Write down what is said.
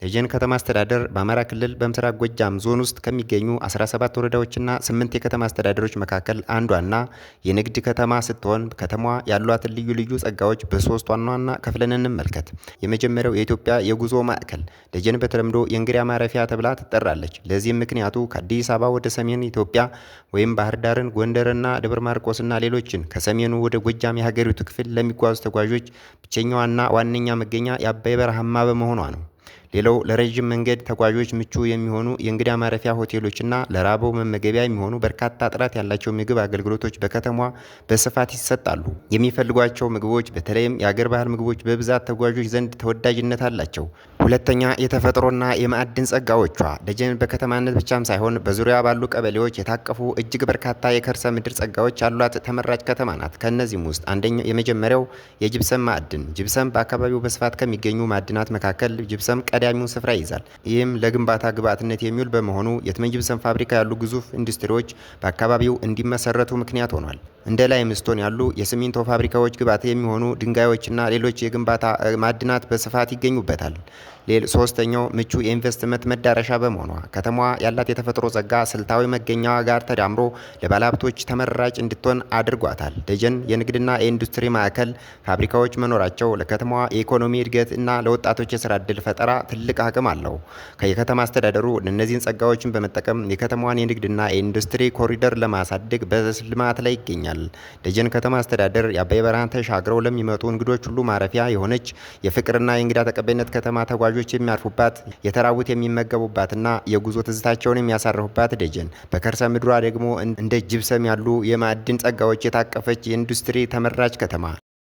ደጀን ከተማ አስተዳደር በአማራ ክልል በምስራቅ ጎጃም ዞን ውስጥ ከሚገኙ 17 ወረዳዎችና 8 የከተማ አስተዳደሮች መካከል አንዷና የንግድ ከተማ ስትሆን፣ ከተማዋ ያሏትን ልዩ ልዩ ጸጋዎች በሶስት ዋና ዋና ከፍለን እንመልከት። የመጀመሪያው የኢትዮጵያ የጉዞ ማዕከል። ደጀን በተለምዶ የእንግዳ ማረፊያ ተብላ ትጠራለች። ለዚህም ምክንያቱ ከአዲስ አበባ ወደ ሰሜን ኢትዮጵያ ወይም ባህር ዳርን፣ ጎንደርና ደብረ ማርቆስና ሌሎችን፣ ከሰሜኑ ወደ ጎጃም የሀገሪቱ ክፍል ለሚጓዙ ተጓዦች ብቸኛዋና ዋነኛ መገኛ የአባይ በረሃማ በመሆኗ ነው። ሌላው ለረዥም መንገድ ተጓዦች ምቹ የሚሆኑ የእንግዳ ማረፊያ ሆቴሎችና ለራበው መመገቢያ የሚሆኑ በርካታ ጥራት ያላቸው ምግብ አገልግሎቶች በከተማዋ በስፋት ይሰጣሉ። የሚፈልጓቸው ምግቦች፣ በተለይም የአገር ባህል ምግቦች፣ በብዛት ተጓዦች ዘንድ ተወዳጅነት አላቸው። ሁለተኛ፣ የተፈጥሮና የማዕድን ጸጋዎቿ። ደጀን በከተማነት ብቻም ሳይሆን በዙሪያ ባሉ ቀበሌዎች የታቀፉ እጅግ በርካታ የከርሰ ምድር ጸጋዎች ያሏት ተመራጭ ከተማ ናት። ከእነዚህም ውስጥ አንደኛው የመጀመሪያው የጅብሰም ማዕድን። ጅብሰም በአካባቢው በስፋት ከሚገኙ ማዕድናት መካከል ጅብሰም ቀዳሚውን ስፍራ ይይዛል። ይህም ለግንባታ ግብዓትነት የሚውል በመሆኑ የትመን ጅብሰም ፋብሪካ ያሉ ግዙፍ ኢንዱስትሪዎች በአካባቢው እንዲመሰረቱ ምክንያት ሆኗል። እንደ limestone ያሉ የሲሚንቶ ፋብሪካዎች ግብዓት የሚሆኑ ድንጋዮችና ሌሎች የግንባታ ማዕድናት በስፋት ይገኙበታል። ሶስተኛው ምቹ የኢንቨስትመንት መዳረሻ በመሆኗ። ከተማዋ ያላት የተፈጥሮ ጸጋ ስልታዊ መገኛዋ ጋር ተዳምሮ ለባለሀብቶች ተመራጭ እንድትሆን አድርጓታል። ደጀን የንግድና የኢንዱስትሪ ማዕከል ፋብሪካዎች መኖራቸው ለከተማዋ የኢኮኖሚ እድገት እና ለወጣቶች የስራ ዕድል ፈጠራ ትልቅ አቅም አለው። የከተማ አስተዳደሩ እነዚህን ጸጋዎችን በመጠቀም የከተማዋን የንግድና የኢንዱስትሪ ኮሪደር ለማሳደግ በልማት ላይ ይገኛል። ደጀን ከተማ አስተዳደር የአባይ በረሃን ተሻግረው ለሚመጡ እንግዶች ሁሉ ማረፊያ የሆነች የፍቅርና የእንግዳ ተቀባይነት ከተማ፣ ተጓዦች የሚያርፉባት፣ የተራቡት የሚመገቡባትና የጉዞ ትዝታቸውን የሚያሳርፉባት ደጀን፣ በከርሰ ምድሯ ደግሞ እንደ ጅብሰም ያሉ የማዕድን ጸጋዎች የታቀፈች የኢንዱስትሪ ተመራጭ ከተማ።